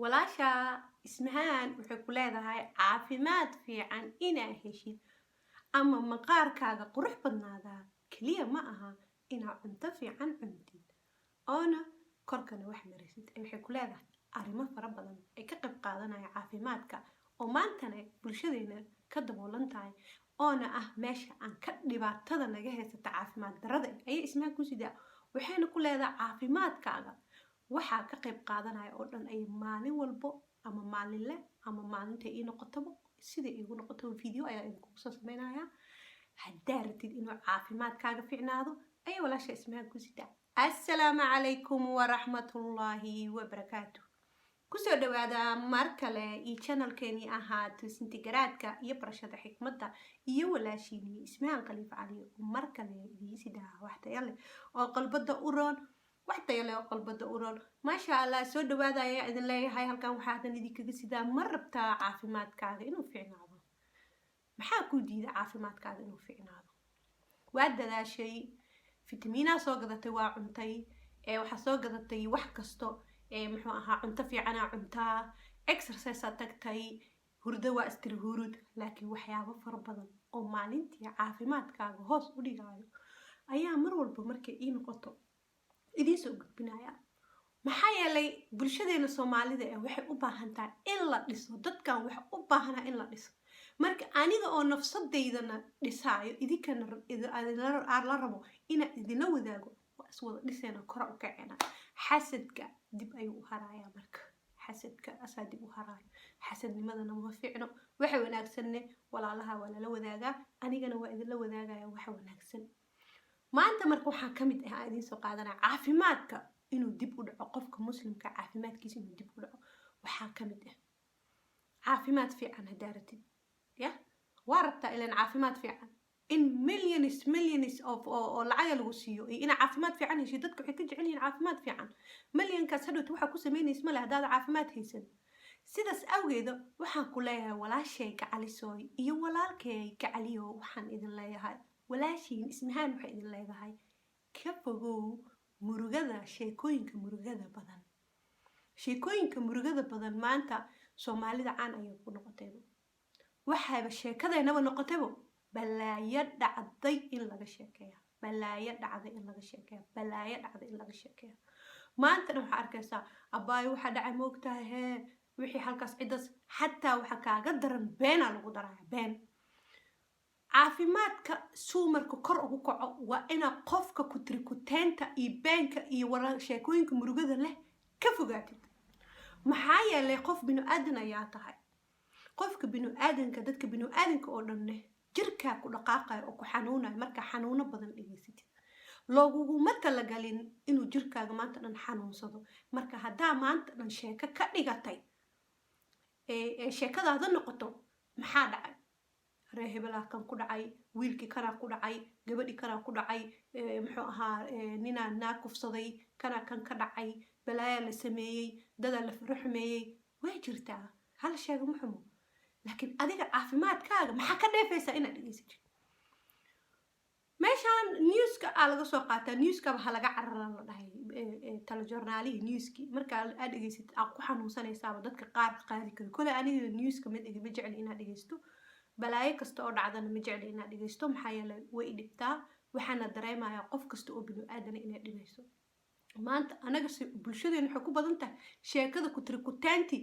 Walaasha Ismahaan waxay ku leedahay caafimaad fiican inaa heshid ama maqaarkaaga qurux badnaadaa keliya ma aha inaa cunto fiican cuntid oona korkana wax marisid. Waxay ku leedahay arrimo fara badan ay ka qayb qaadanaya caafimaadka oo maantana bulshadeena ka daboolan tahay, oona ah meesha aan ka dhibaatada naga haysata, caafimaad darada ayay Ismahaan ku sidaa. Waxayna ku leedahay caafimaadkaaga waxaa ka qayb qaadanaya oo dhan ay maalin walbo ama maalinle ama maalinta ii noqotaba, sida iigu noqotaba, video ayaa idinkugu soo sameynaya. Haddaa rabtid inuu caafimaadkaaga fiicnaado, ayay walaasha Ismahaan ku sitaa. Assalaamu calaykum waraxmatullaahi wabarakaatu. Kusoo dhawaada mar kale iyo channelkeenii ahaa Toosinta Garaadka iyo Barashada Xikmadda iyo walaashiinii Ismahaan Khaliif Cali oo mar kale idiin sidaa wax tayo leh oo qalbada u roon, wax tayo leh oo qalbada u roon. Maasha Allah, soo dhawaada ayaa idin leeyahay. Halkan waxaa hadan idinkaga sidaa: ma rabtaa caafimaadkaaga inuu fiicnaado? Maxaa kuu diida caafimaadkaaga inuu fiicnaado? Waa dadaashay, fitamiinaa soo gadatay, waa cuntay, waxaa soo gadatay wax kasto, muxuu ahaa, cunto fiicanaa cuntaa, exercise tagtay, hurdo waa istiri hurud, laakiin waxyaabo fara badan oo maalintii caafimaadkaaga hoos u dhigaayo ayaa mar walba markay ii noqoto idiin soo gudbinaya. Maxaa yeelay, bulshadeena Soomaalida ee waxay u baahan tahay in la dhiso. Dadkan waxay u baahanaa in la dhiso. Marka aniga oo nafsadaydana dhisaayo, idinkana la rabo inaan idinla wadaago, waa iswada dhiseena, kora u kaceena. Xasadka dib ayuu u harayaa. Marka xasadka asaa dib u haraayo, xasadnimadana ma fiicno. Waxa wanaagsanne walaalaha waa lala wadaagaa, anigana waa idinla wadaagaya waxa wanaagsan. Maanta marka waxaa ka mid ah aan idiin soo qaadanaya caafimaadka inuu dib u dhaco, qofka Muslimka caafimaadkiisa inuu dib u dhaco. Waxaa ka mid ah caafimaad fiican haddaa rabtid, ya waa rabtaa ilan caafimaad fiican in millions millions of oo lacaga lagu siiyo iyo inaa caafimaad fiican heshid, dadka waxay ka jecel yihiin caafimaad fiican. Millionkaas hadhowta waxaa ku samaynaysa male haddaad caafimaad haysan. Sidaas awgeeda waxaan ku leeyahay, walaashay gacalisooy iyo walaalkay gacaliyo, waxaan idin leeyahay, walaashiin Ismahaan waxay idin leedahay: ka fogow murugada, sheekooyinka murugada badan. Sheekooyinka murugada badan maanta Soomaalida caan ayay ku noqotayba. Waxayba sheekadeenaba noqotayba balaayo dhacday in laga sheekeeya, balaayo dhacday in laga sheekeeya, balaayo dhacday in laga sheekeeya. Maantana waxaa arkaysaa, "Abaayo, waxaa dhacay moogtahay hee wixii halkaas ciddaas." Xataa waxaa kaaga daran beenaa lagu daraya, been. Caafimaadka suumarka kor ugu kaco waa inaa qofka kutrikuteenta iyo beenka iyo wara sheekooyinka murugada leh ka fogaatid. Maxaa yeelay, qof binu aadan ayaa tahay. Qofka binu aadanka, dadka binu aadanka oo dhanne jirkaa ku dhaqaaqayo oo ku xanuunayo. Markaa xanuuno badan dhegeysatid, looguguma talagalin inuu jirkaaga maanta dhan xanuunsado. Marka haddaa maanta dhan sheeko ka dhigatay ee sheekadaada noqoto, "Maxaa dhacay? Ree hebelaa kan ku dhacay, wiilkii kanaa ku dhacay, gabadhii kanaa ku dhacay, muxuu ahaa, ninaa naa kufsaday, kanaa kan ka dhacay, balaayaa la sameeyey, dadaa la faro xumeeyey," way jirtaa. Hal sheega ma xumo, laakiin adiga caafimaadkaaga maxaa ka dheefaysaa inaad dhegeysatid? Meeshaan newska aa laga soo qaataa, newskaba ha laga carara la dhahay, telejornaalihii newski marka aad dhegeysatid aad ku xanuunsanaysaaba. Dadka qaar qaadi karo kole. Aniga newska ma ma jecli inaad dhegeysto. Balaayo kasta oo dhacdana ma jecli inaad dhegeysto. Maxaa yeelay, way i dhibtaa, waxaana dareemayaa qof kasta oo binu aadana inay dhibayso. Maanta anaga bulshadeena waxay ku badan tahay sheekada kutirikutaanti,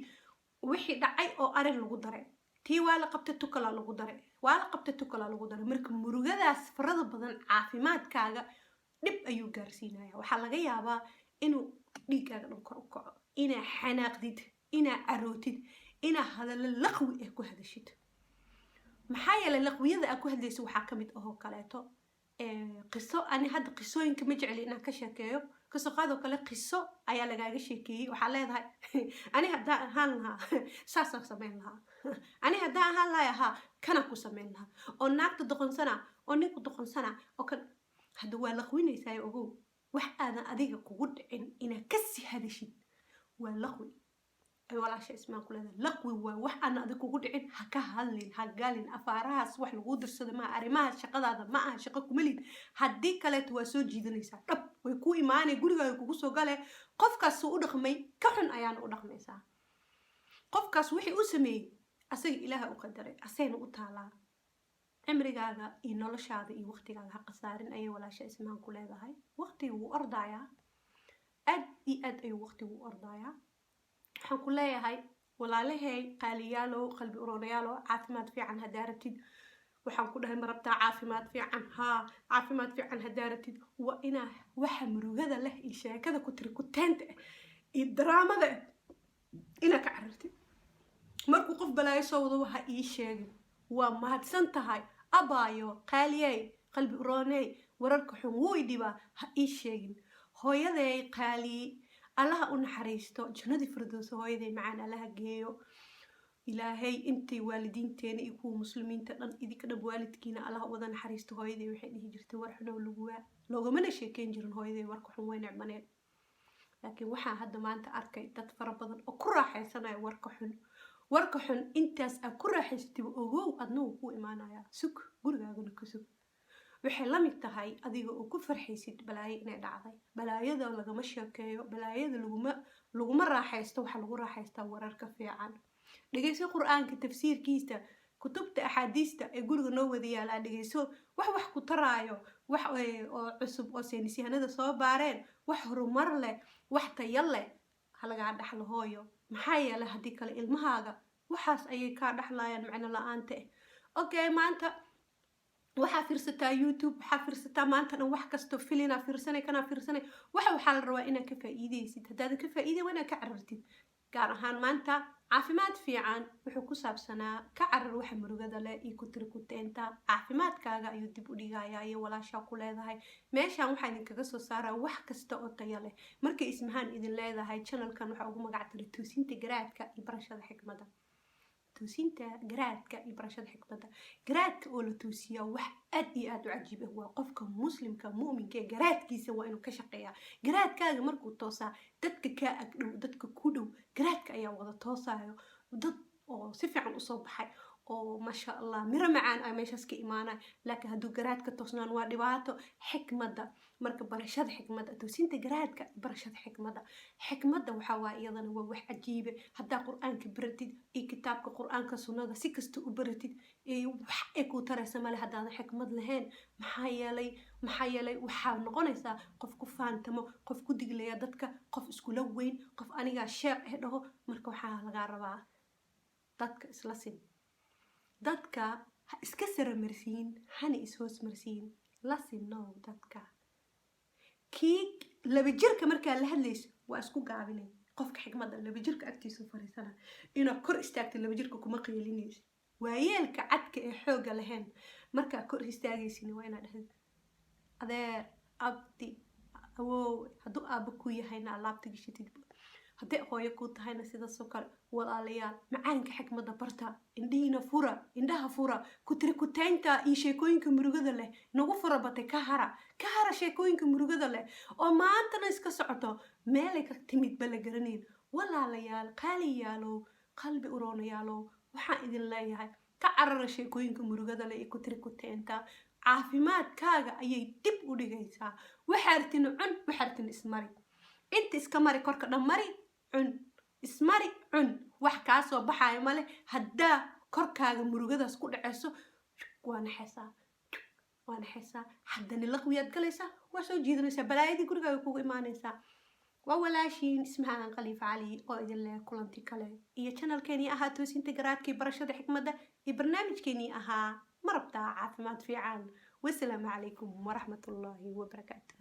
wixii dhacay oo arin lagu daray, tii waa la qabtay, tukala lagu daray, waa la qabtay, tukala lagu daray. Marka murugadaas farada badan caafimaadkaaga dhib ayuu gaarsiinaya. Waxaa laga yaabaa inuu dhiiggaaga dhan kor u kaco, inaa xanaaqdid, inaa carootid, inaa hadallo laqwi ah ku hadashid. Maxaa yeelay, laqwiyada aad ku hadlaysa waxaa kamid ahoo kaleeto qiso. Ani hadda qisooyinka ma jecli inaan ka sheekeeyo. Kasoo qaadoo kale qiso ayaa lagaaga sheekeeyey, waxaa leedahay, "Ani haddaan ahaan lahaa saasaan samayn lahaa, ani haddaan ahaan lahay ahaa kana ku samayn lahaa," oo naagta doqonsana oo ninku doqonsana oo kan. Hadda waa laqwinaysaa, ogow. Wax aadan adiga kugu dhicin inaad kasii hadashid waa laqwi. Ay walaasha Ismaan ku leedahay, laqwi waa wax aan adig kugu dhicin. Ha ka hadlin, ha galin afaarahaas. Wax laguu dirsado maaha arrimahaas, shaqadaada ma aha, shaqo kuma lid. Haddii kaleeto waa soo jiidanaysaa, dhab way kuu imaanay, gurigaaga kugu soo gale. Qofkaasuu u dhaqmay ka xun ayaana u dhaqmaysaa. Qofkaas wixii u sameeyey asaga Ilaaha u qadaray, asayna u taalaa. Cimrigaaga iyo noloshaada iyo waqtigaaga ha khasaarin, ayay walaasha Ismaan ku leedahay. Waqtiga wuu ordayaa, aad iyo aad ayuu waqtigu u ordayaa. Waxaan ku leeyahay, walaalahay qaaliyaalow, qalbi uroonayaalow, caafimaad fiican haddaa rabtid, waxaan ku dhahay, ma rabtaa caafimaad fiican? Haa, caafimaad fiican haddaa rabtid, waa inaa waxa murugada leh iyo sheekada ku tiri kuteenta ah iyo daraamada ah inaa ka carartid. Markuu qof balaayo soo wado, ha ii sheegin. Waa mahadsan tahay, abaayo qaaliyey, qalbi urooney, wararka xun wuu i dhibaa, ha ii sheegin. Hooyaday qaali, Allaha u naxariisto, jannadii firdowsa hooyaday macaan Allaha geeyo. Ilaahay intay waalidiinteena iyo kuwa muslimiinta dhan, idinka dhan, waalidkiina Allaha wada naxariisto. Hooyaday waxay dhihi jirtay, "War xunow laguwaa loogamana sheekeyn jirin." Hooyaday warka xun way necbaneed, laakiin waxaan hadda maanta arkay dad fara badan oo ku raaxaysanaya warka xun. Warka xun intaas aad ku raaxaysatiba, ogow, adna wuu kuu imaanayaa. Sug, gurigaagana ka sug. Waxay la mid tahay adiga oo ku farxaysid balaayo inay dhacday. Balaayada lagama sheekeeyo, balaayada laguma raaxaysto. Waxaa lagu raaxaystaa wararka fiican. Dhegeyso Qur-aanka tafsiirkiisa, kutubta axaadiista ee guriga noo wada yaalaa dhegeyso. Wax ku taraayo, wax oo cusub oo saynisyahanada soo baareen, wax horumar leh, wax tayo leh ha lagaa dhaxlo, hooyo. Maxaa yeelay, haddii kale ilmahaaga waxaas ayay kaa dhaxlayaan macno la-aanta ah. Okay, maanta waxaa fiirsataa YouTube, waxaa fiirsataa maanta dhan wax kasto, filinaa fiirsanay, kanaa fiirsanay. Waxaa la rabaa inaad ka faa'iideysid. Haddaadan ka faa'iiday, waa inaad ka carartid. Gaar ahaan maanta caafimaad fiican wuxuu ku saabsanaa ka carar waxa murugada leh iyo kutirikuteenta. Caafimaadkaaga ayuu dib u dhigayaa iyo walaashaa ku leedahay. Meeshaan waxaa idinkaga soo saaraa wax kasta oo tayo leh. Markay Ismahaan idin leedahay, channelkan waxaa ugu magac daray Toosinta Garaadka iyo Barashada Xikmadda. Toosinta garaadka iyo barashada xikmadda. Garaadka oo la toosiyaa wax aad iyo aad u cajiib ah. Waa qofka muslimka mu'minka ee garaadkiisa waa inuu ka shaqeeyaa. Garaadkaaga markuu toosaa, dadka kaa agdhow, dadka ku dhow, garaadka ayaa wada toosayo. Dad oo si fiican usoo baxay oo maasha Allah miro macaan ay meeshaas ka imaanay. Laakiin hadduu garaadka toosnaan, waa dhibaato. Xikmadda marka, barashada xikmadda, toosinta garaadka, barashada xikmadda. Xikmadda waxaa waaye iyadana waa wax cajiibe. Haddaa Qur-aanka baratid iyo kitaabka Qur-aanka, sunnada si kasta u baratid, wax ay kuu taraysa male haddaadan xikmad lahayn. Maxaa yeelay waxaa noqonaysaa qof ku faantamo, qof ku diglaya dadka, qof iskula weyn, qof anigaa sheekh eh dhaho. Marka waxaa lagaa rabaa, dadka isla sin, dadka ha iska saramarsiin, hana is-hoos marsiin, la sinow dadka. Kii laba jirka markaa la hadlayso waa isku gaabinay. Qofka xikmadda laba jirka agtiisu fariisana. Inaad kor istaagta laba jirka kuma qeylinayso. Waayeelka cadka ee xoogga lahayn markaa kor istaagaysin, waa inaad dhahdid adeer, abdi, awoow. Hadduu aabba ku yahayna, alaabta gashatid. Hadday hooyo kuu tahayna, sidaasoo kale. Walaalayaal, macaanka xikmadda barta. Indhihiina fura, indhaha fura. Kutiri kutaynta iyo sheekooyinka murugada leh nagu fura batay. Ka hara, ka hara sheekooyinka murugada leh oo maantana iska socoto, meelay ka timid ba la garanayn. Walaalayaal qaaliyaalow, qalbi uroonayaalow, waxaan idin leeyahay, ka carara sheekooyinka murugada leh iyo kutiri kuteenta. Caafimaadkaaga ayay dib u dhigaysaa. Waxaa artina cun, waxaa artina ismari. Inta iska mari, korka dhan mari, cun, ismari, cun. Wax kaa soo baxaayo male. Haddaa korkaaga murugadaas ku dhaceyso, waa naxaysaa, waa naxaysaa. Haddana laqwiyaad galaysaa, waa soo jiidanaysaa, balaayadii gurigaaga kugu imaanaysaa. Waa walaashiin Ismahaan Khaliif Cali oo idin leh kulanti kale iyo channelkeenii ahaa Toosinta Garaadkii, Barashada Xikmadda, iyo barnaamijkeenii ahaa Ma Rabtaa Caafimaad Fiican? Wasalaamu calaykum waraxmatullaahi wabarakaatu.